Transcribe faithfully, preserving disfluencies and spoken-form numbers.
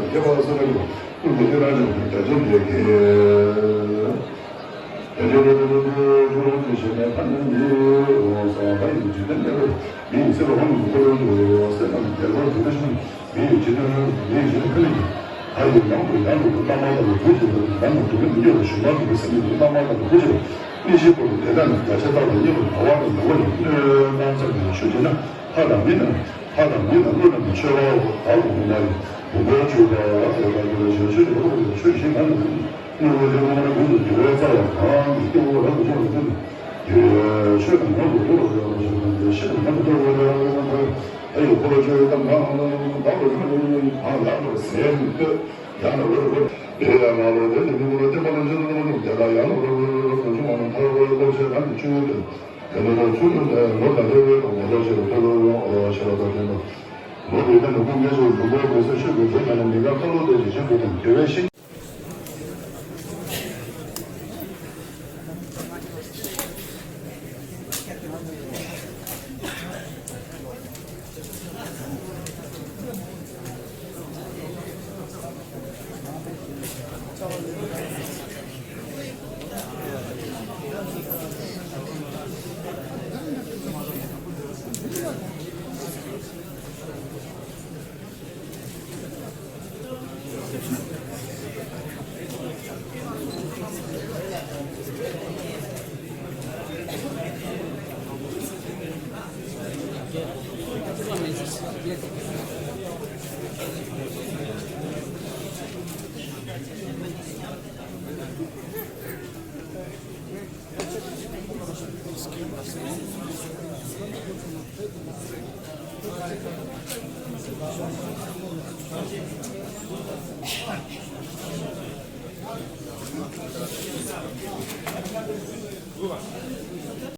ཁྱད་པར་སེམས་ལ་ཀུན་གྱི་ཐེག་རང་བྱང་བའི་རྒྱ་ཆེན་འདི་ཀྱི། རྒྱ་ཆེན་འདི་ཀྱི་ཀུན་གྱི་ཀུན་གྱི་ཞེས་པའི་ཕ་ནི་ཡི་འོང་སོང་བ་ཡི་འཇིག་རྟེན་འདས་པའི་མི་ཡི་ཚེ་བ་འོང་གི་འཁོར་ལོ་འདུ་སེམས་ནང་གི་རྒྱལ་བ་འདུ་ཤིང་མི་ཡི་འཇིག་རྟེན་མི་ཡི་འཇིག་རྟེན་ཕུལ་ནས་ད་ཡི་ནང་དུ་ཡང་དུ་བླ་མ་དང་བུ་གཅིག་ཏུ་ཡང་དུ་དུ་མི་འགྱུར་བ་ཞུ་མ་དུ་སེམས་ཀྱི་བླ་མ་དང་བུ་གཅིག་གཉིས་ཤིག་པོ་དེ་དག་ནི་བརྒྱ་ཆ་རྟག་ཏུ་རྙེད་པར་བྱ་བ་དང་འདུ་བ་ཡི་སྣོད་རྣམ་ཚང་གི་ཆོས་བྱེད་ན། ལྷ་དང་མི་རྣམས་ལྷ་དང་མི་དང་ཀླུ་རྣམས་ཀྱི་མཆོད་པའོ། བདག་གི་དགོངས་པ་ཡི་བུམ་པའི་མཆོད་པ་དེ་དག་གི་ཆོས་ཆོས་ཀྱི་འོག་ཏུ་ཆོས་བཞི་གང་དུ་དངོས་པོ་ཆོས་ཀྱི་ངང་དུ་དགེ་བའི་རྩ་བ་གང་གི་སྐྱེ་བོ་རབ་ཏུ་བྱུང་བའི་ཚུལ་དུ་ཆོས་དང་ངང་དུ་འགྲོ་བར་ཡོད་པ་ཞིག་དང་། ཤིན་ཏུ་ངང་དུ་འགྲོ་བར་ཡོད་པ་ལ་འཁོར་བའི་འཁོར་ལོ་བཅུ་ཡི་གཏམ་གང་དང་བར་དུ་ཡང་ལ་བར་ཟད་མི་ལྟོས། ཡང་ལ་བར་བར་དེ་ཡང་ལ་བར་དེ་ནི་མི་འགོར་བར་བསྟན་པ་ལ་འཇུག་ཏུ་འགྲོ་བ་དང་དེ་ལ་ཡང་ལ་བར་བར་བར་དུ་འབྱུང་བ་རྣམས་ཐར་པའི་བློ་ཆེན་རང་གི་ཆོས་ཡོད་དེ། དེ་ནས་ལོ་ཆུང་ཆུང་ནས་ལོ་དང་ལོ་བའི་ལོ་ངོ་ལོ་ཆེ་བའི་ལོ་ལོ་ལོ་ཆེ་བ་དང་ལྡན་པ། ལོ་དེ་ནས་ལོ་ཀུན་ངེས་སུ་ལུས་པོའི་འོད་གསལ་ཤུགས་ཀྱིས་དེ་ནས་མི་འགག་ཁ་ལོ་དེ་ཇི་བཞིན་དུ་དང་དེ་བས་ཤིན།